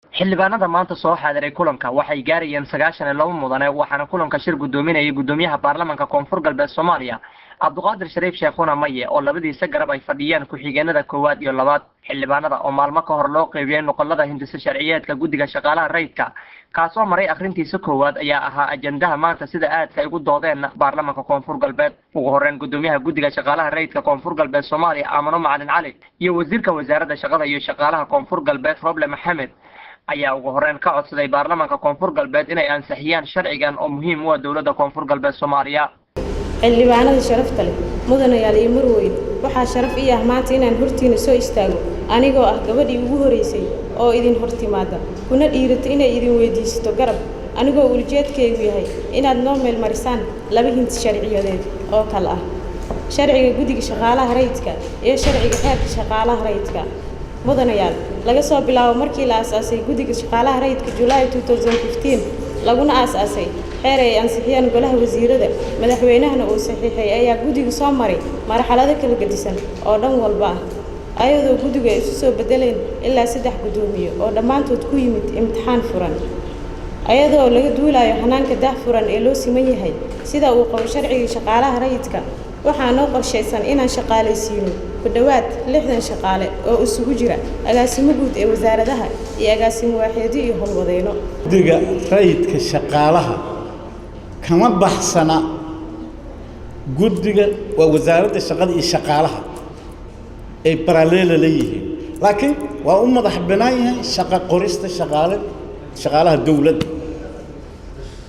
Xildhibaanada maanta soo xaadiray kulanka waxay gaarayeen 92 mudane, waxaana kulanka shir guddoominayay guddoomiyaha baarlamaanka Koonfur Galbeed Soomaaliya, Cabduqaadir Shariif Sheekhuna Maye, oo labadiisa garab ay fadhiyaan ku-xigeenada koowaad iyo labaad. Xildhibaanada oo maalmo ka hor loo qeybiyey nuqolada hindise sharciyeedka guddiga shaqaalaha rayidka, kaasoo maray akhrintiisa koowaad, ayaa ahaa ajandaha maanta sida aadka ay ugu doodeen baarlamaanka Koonfur Galbeed. Ugu horreyn, guddoomiyaha guddiga shaqaalaha rayidka Koonfur Galbeed Soomaaliya, Aamano Macalin Cali, iyo wasiirka wasaaradda shaqada iyo shaqaalaha Koonfur Galbeed, Roble Maxamed, ayaa ugu horreyn ka codsaday baarlamaanka Koonfur Galbeed inay ansixiyaan sharcigan oo muhiim u ah dowladda Koonfur Galbeed Soomaaliya. Xildhibaanada sharafta leh, mudanayaal iyo marweyn, waxaa sharaf ii ah maanta inaan hortiina soo istaago anigoo ah gabadhii ugu horeysay oo idin hortimaada kuna dhiirato inay idin weydiisato garab, anigoo ujeedkaygu yahay inaad noo meelmarisaan laba hinti sharciyadeed oo kale ah sharciga guddiga shaqaalaha rayidka iyo sharciga xeerka shaqaalaha rayidka. Mudanayaal, laga soo bilaabo markii la aasaasay guddiga shaqaalaha rayidka July 2015, laguna aasaasay xeer ay ansixiyeen golaha wasiirada, madaxweynahana uu saxiixay, ayaa guddigu soo maray marxalado kala gedisan oo dhan walba ah, ayadoo guddigu ay isu soo bedeleen ilaa saddex guddoomiye oo dhammaantood ku yimid imtixaan furan, ayadoo laga duulayo hanaanka daahfuran ee loo siman yahay sida uu qabo sharciga shaqaalaha rayidka. Waxaa noo qorshaysan inaan shaqaalaysiino ku dhowaad 60 shaqaale oo isugu jira agaasimo guud ee wasaaradaha iyo agaasimo waaxeedyo iyo howlwadeyno. Guddiga rayidka shaqaalaha kama baxsana guddiga, waa wasaaradda shaqada iyo shaqaalaha ay parallel leeyihiin, laakiin waa u madax bannaan yahay shaqa qorista shaqaale, shaqaalaha dowladda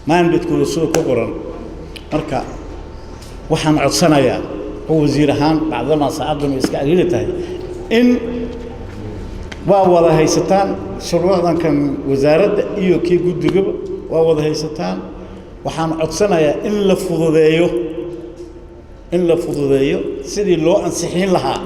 mandate-kooda sida ku qoran. Marka waxaan codsanayaa oo wasiir ahaan, bacdamaa saacaddan way iska cariiri tahay, in waa wada haysataan shuruucdan kan wasaaradda iyo kii guddigaba waa wada haysataan. Waxaan codsanayaa in la fududeeyo sidii loo ansixin lahaa.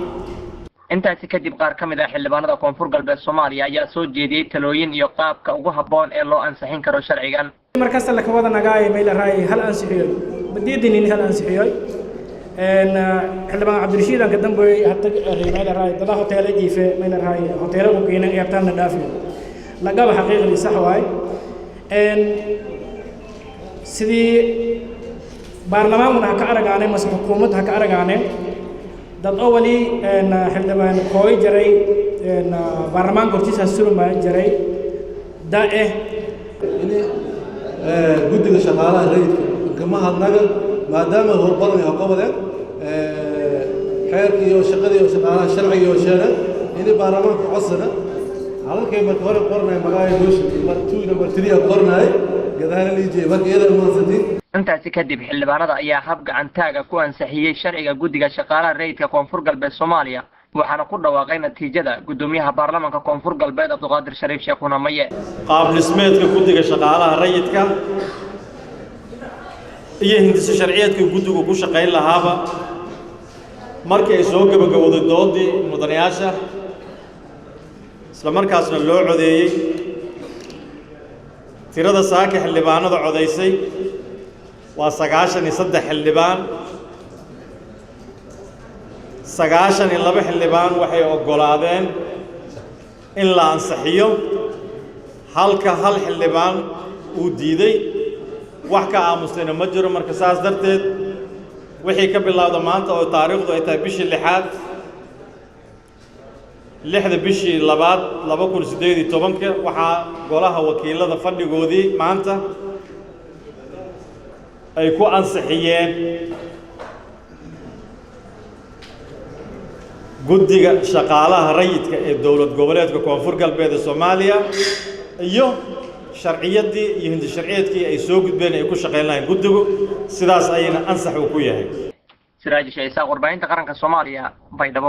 Intaasi kadib, qaar ka mid ah xildhibaanada Koonfur Galbeed Soomaaliya ayaa soo jeediyey talooyin iyo qaabka ugu habboon ee loo ansixin karo sharcigan. Markasta laka wada nagaay may la raayay hal ansixiyoy badiidinin hal ansixiyoy. Xildhibaan Cabdirashiid aan ka dambeeyay hata may la raayay dada hoteelo jiife may la raayay hoteelo ku keenan eertaan la dhaafiyo lagaba. Xaqiiqdii sax waay, sidii baarlamaankuna ha ka aragaaneen mase xukuumadda ha ka aragaaneen, dad oo wali xildhibaan kooy jaray baarlamaanka hortiisa surma jaray da-eh. Ini guddiga shaqaalaha rayidka kama hadnaga maadaama howlbadan ay qabadeen xeerkii iyo shaqadii iyo shaqaalaha sharciga iyo sheegay ini baarlamaanka codsana. Hadalkay marka hore qoranay magacay motion number 2, number 3 qoranay gadaal liijay. Marka iyada mahadsantiin. Intaasi kadib, xildhibaanada ayaa hab gacantaaga ku ansixiyey sharciga guddiga shaqaalaha rayidka Koonfur Galbeed Soomaaliya, waxaana ku dhawaaqay natiijada guddoomiyaha baarlamaanka Koonfur Galbeed, Cabdiqaadir Shariif Sheekhuna Maye. Qaab dhismeedka guddiga shaqaalaha rayidka iyo hindiso sharciyeedka guddigu ku shaqayn lahaaba, markii ay soo gebagabowday doodii mudanayaasha, isla markaasna loo codeeyey, tirada saaka xildhibaanada codaysay waa 93 xildhibaan. 92 xildhibaan waxay oggolaadeen in la ansixiyo, halka hal xildhibaan uu diiday, wax ka aamustayna ma jiro. Marka saas darteed, wixii ka bilowda maanta oo taariikhdu ay tahay bishii lixaad, 6da bishii labaad 2018-ka, waxaa golaha wakiilada fadhigoodii maanta ay ku ansixiyeen guddiga shaqaalaha rayidka ee dowlad goboleedka Koonfur Galbeed ee Soomaaliya iyo sharciyaddii iyo hindi sharciyeedkii ay soo gudbeen ay ku shaqayn lahayn guddigu. Sidaas ayayna ansax uu ku yahay. Siraaji Shaysaaq, warbaahinta qaranka Soomaaliya, Baydhabo.